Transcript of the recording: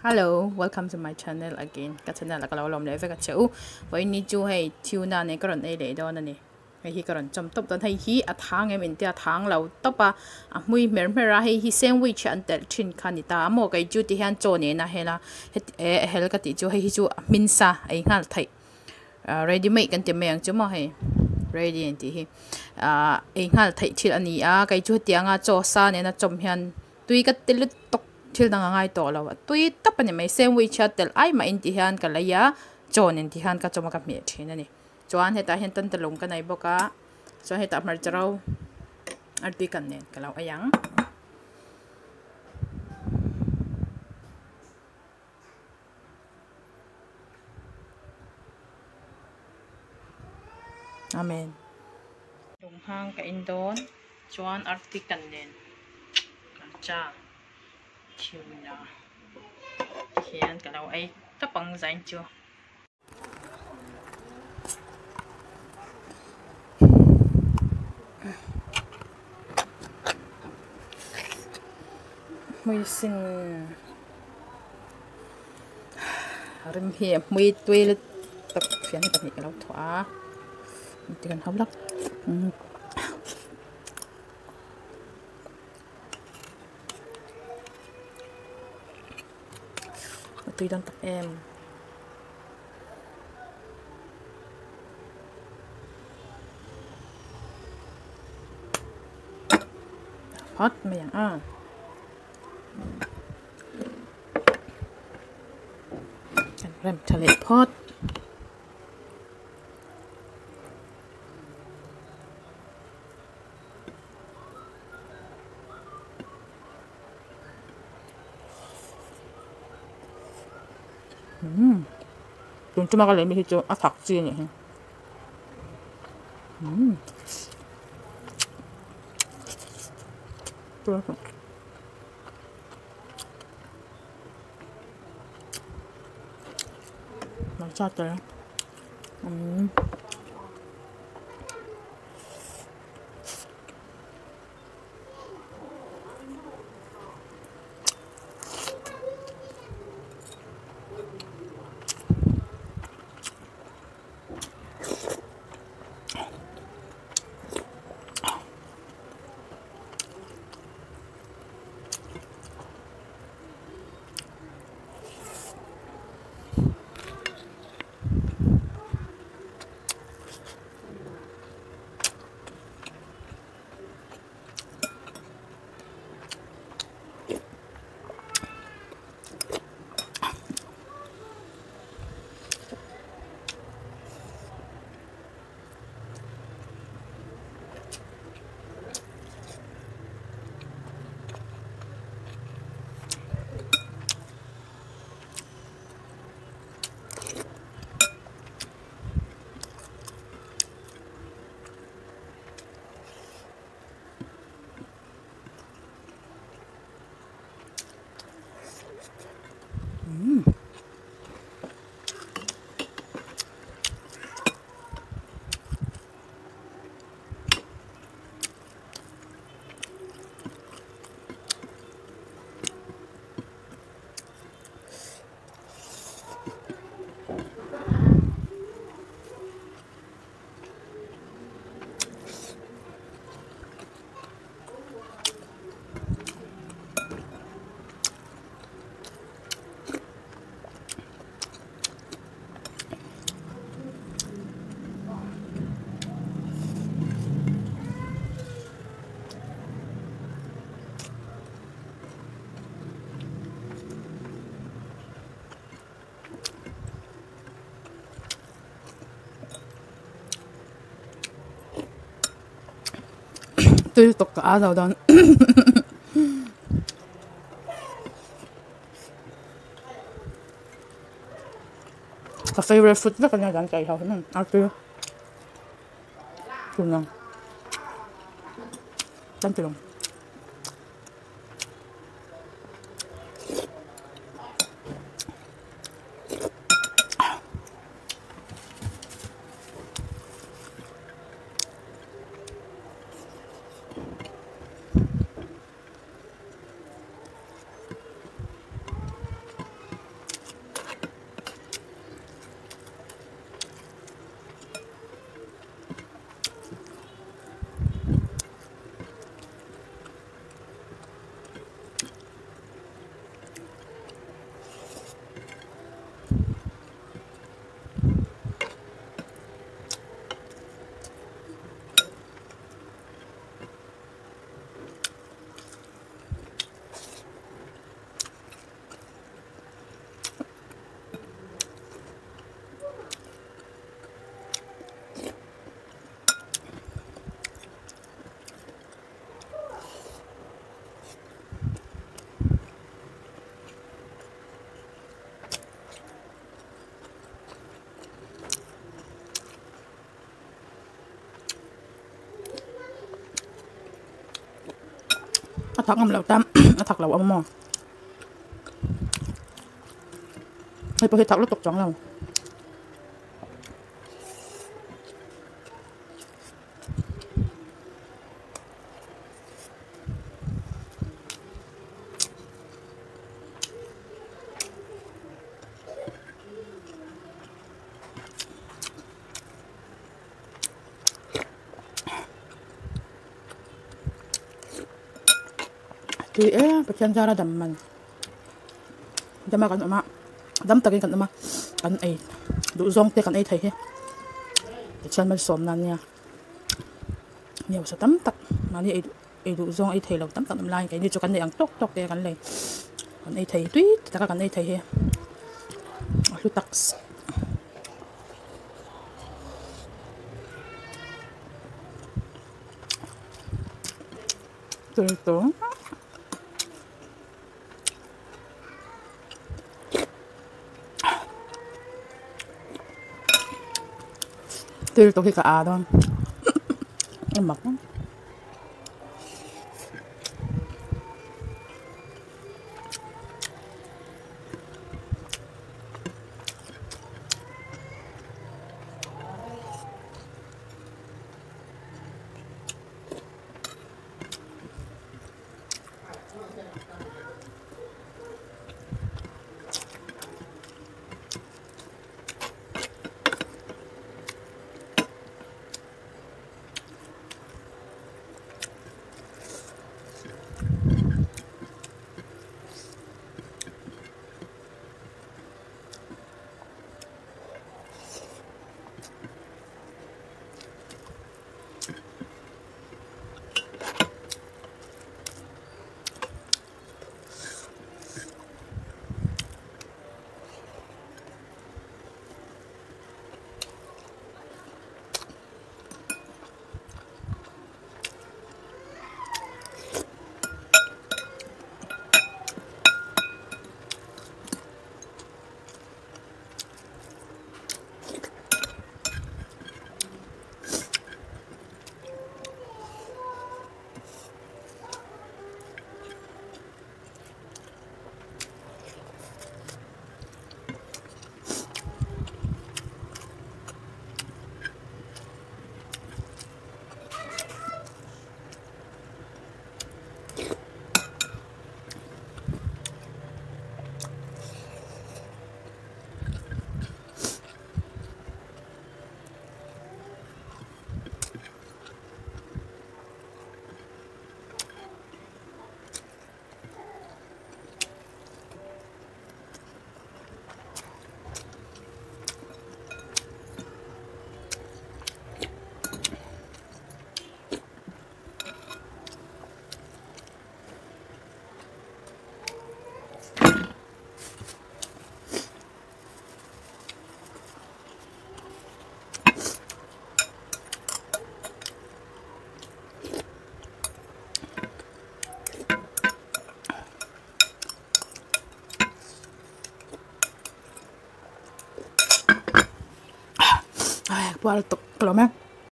Hello welcome to my channel again ka channel ah ka lo lawm leh vek a che u vawiin ni chu hei tuna nen ka rawn ei leh dawn a ni hei hi ka rawn chawm tawp dawn hei hi a thang em intia a thang lo tawp a a hmui hmer hmer a hei hi sandwich an telh thin kha a ni ta a maw kei chu ti hian chaw nena hel a heti eh hel ka tih chu hei hi chu a hmin sa ei nghal theih ah ready made kan ti mai ang chu maw hei ready an tih hi ah ei nghal theih thil a ni a kei chu hetianga chaw sa nena chawm hian. Tui ka ti lutuk thil dang a ngai tawh lo a tui tawp a ni mai sandwich a telh ai mah in ti hian ka lei a chaw nen ti hian ka chawm a ka hmeh thin a ni chuan hetah hian tantalung ka nei bawk a chuan hetah hmarcha ro artui kan nen ka lo ei ang. Amen. Lunghang ka in dawn chuan artui kan nen. Hmarcha tuna hian ka lo ei tawp ang zain chu. Hmuisin rim hi a hmui tui lutuk fian pahnih ka lo thawh a ti kan hau lak. A tui dawn tak em. Hot mai ang a. Kan rem tha leh phawt. Umm tun tuma ka lei mi hi chu a thak chi a nih hi umm hmarcha tel umm. Tui lutuk ka a zo dawn. Ka favourite food vek a nia dan ka ei ho hi maw artui tuna kan ti lo. Thak ngam lo tan a thak lo ang maw? Hei pawh hi thak lutuk chuang lo. Tui e Pathian zara dam man dama kan awm a dam takin kan awm a kan ei duh zawng te kan ei thei hi Pathian malsawm nan nia hausa tam tak mahni ei duh ei duh zawng ei thei lo tam tak an awm laiin keini chu kan nei ang tawk tawk te kan lei kan ei thei tui taka kan ei thei hi a hlu tak Tui lutuk hi ka a dawn a mak. Ai puar lutuk ka lawm e.